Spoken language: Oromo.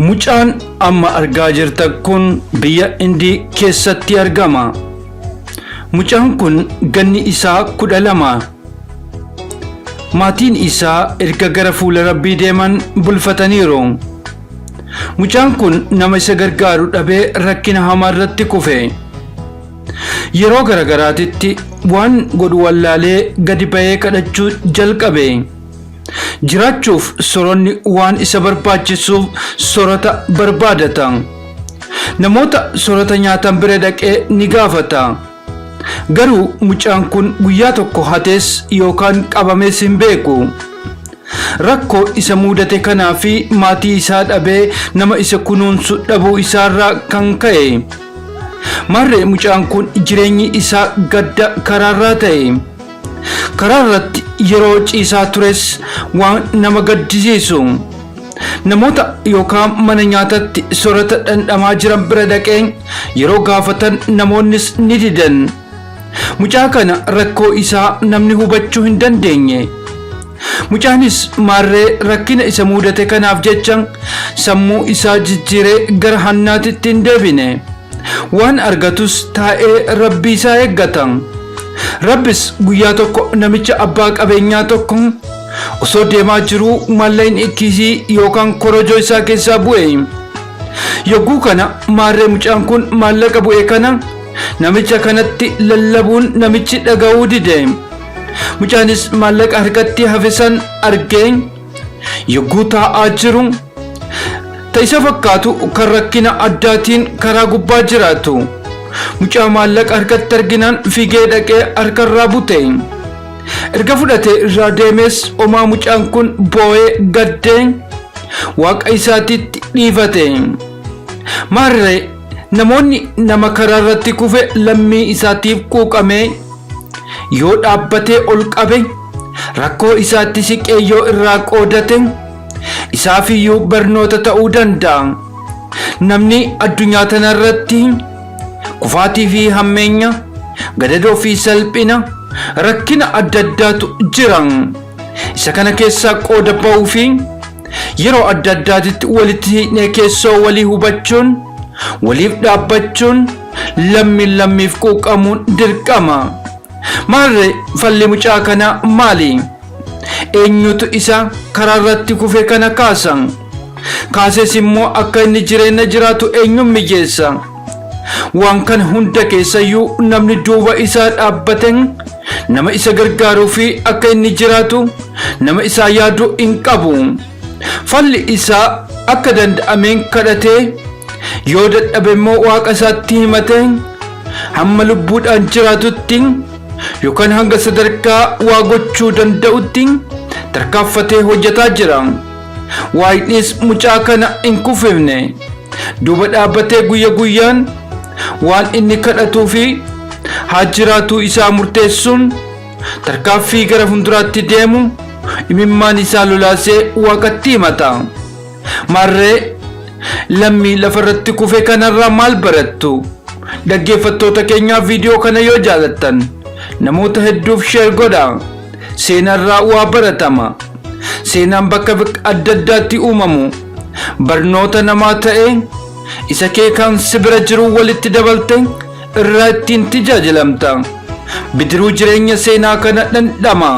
Mucaan amma argaa jirtan kun biyya Indii keessatti argama. Mucaan kun ganni isaa 12. Maatiin isaa erga gara fuula Rabbii deeman bulfataniiru. Mucaan kun nama isa gargaaru dhabee rakkina hamaa irratti kufe. Yeroo garagaraatitti waan godhu wallaalee gadi ba'ee kadhachuu jalqabe. Jiraachuuf soronni waan isa barbaachisuuf sorata barbaadata. Namoota sorata nyaatan bira dhaqee ni gaafata. Garuu mucaan kun guyyaa tokko hatees yookaan qabamees hin beeku. Rakkoo isa muudate kanaa fi maatii isaa dhabee nama isa kunuunsu dhabuu isaarraa kan ka'e. Maarree mucaan kun jireenyi isaa gadda karaarraa ta'e. Karaa irratti yeroo ciisaa tures waan nama gaddisiisu. Namoota yookaan mana nyaatatti soorata dhandhamaa jiran bira dhaqee yeroo gaafatan namoonnis ni didan. Mucaa kana rakkoo isaa namni hubachuu hin dandeenye. Mucaanis maarree rakkina isa muudate kanaaf jecha sammuu isaa jijjiiree gara hannaatitti hin deebine. Waan argatus taa'ee rabbii isaa eeggata. Rabbis guyyaa tokko namicha abbaa qabeenyaa tokko osoo deemaa jiruu maallaqni kiisii yookaan korojoo isaa keessaa bu'e. Yogguu kana maarree mucaan kun maallaqa bu'e kana namicha kanatti lallabuun namichi dhaga'uu dide. Mucaanis maallaqa harkatti hafe san argee yogguu taa'aa jiru ta isa fakkaatu kan rakkina addaatiin karaa gubbaa jiraatu. Mucaa maallaqa harkatti arginaan fiigee dhaqee harkarraa bute. Erga fudhatee irraa deemees homaa mucaan kun boo'ee gaddee waaqa isaatitti dhiifate. Maarree namoonni nama karaa irratti kufe lammii isaatiif quuqamee yoo dhaabbatee ol qabe rakkoo isaatti siqee yoo irraa qoodate isaafiyyuu barnoota ta'uu danda'a. Namni addunyaa tanarratti kufaatii fi hammeenya, gadadoo fi salphina, rakkina adda addaatu jira. Isa kana keessaa qooda ba'uu fi yeroo adda addaatitti walitti hiiknee keessoo walii hubachuun, waliif dhaabbachuun, lammiin lammiif quuqamuun dirqama. Maarree falli mucaa kanaa maali? Eenyutu isa karaa irratti kufe kana kaasa? Kaases immoo akka inni jireenya jiraatu eenyuun mijeessa? Waan kana hunda keessayyuu namni duuba isaa dhaabbate nama isa gargaaruu fi akka inni jiraatu nama isaa yaadu hin qabu. Falli isaa akka danda'ameen kadhatee yoo dadhabe immoo waaqa isaatti himatee hamma lubbuudhaan jiraatutti yookaan hanga sadarkaa waa gochuu danda'utti tarkaanfatee hojjetaa jira. Waaqnis mucaa kana hin kufifne. Duuba dhaabbatee guyya guyyaan waan inni kadhatuu fi haa jiraatuu isaa murteessuun tarkaaffii gara fuulduraatti deemu imimmaan isaa lolaasee waaqatti himata. Maarree lammii lafarratti kufe kanarraa maal barattu? Dhaggeeffattoota keenyaa viidiyoo kana yoo jaalattan namoota hedduuf share godhaa. Seenarraa waa baratama. Seenaan bakka adda addaatti uumamu barnoota namaa ta'ee isa kee kan si bira jiru walitti dabalte irraa ittiin tajaajilamta. Bidiruu jireenya seenaa kana dhandhama.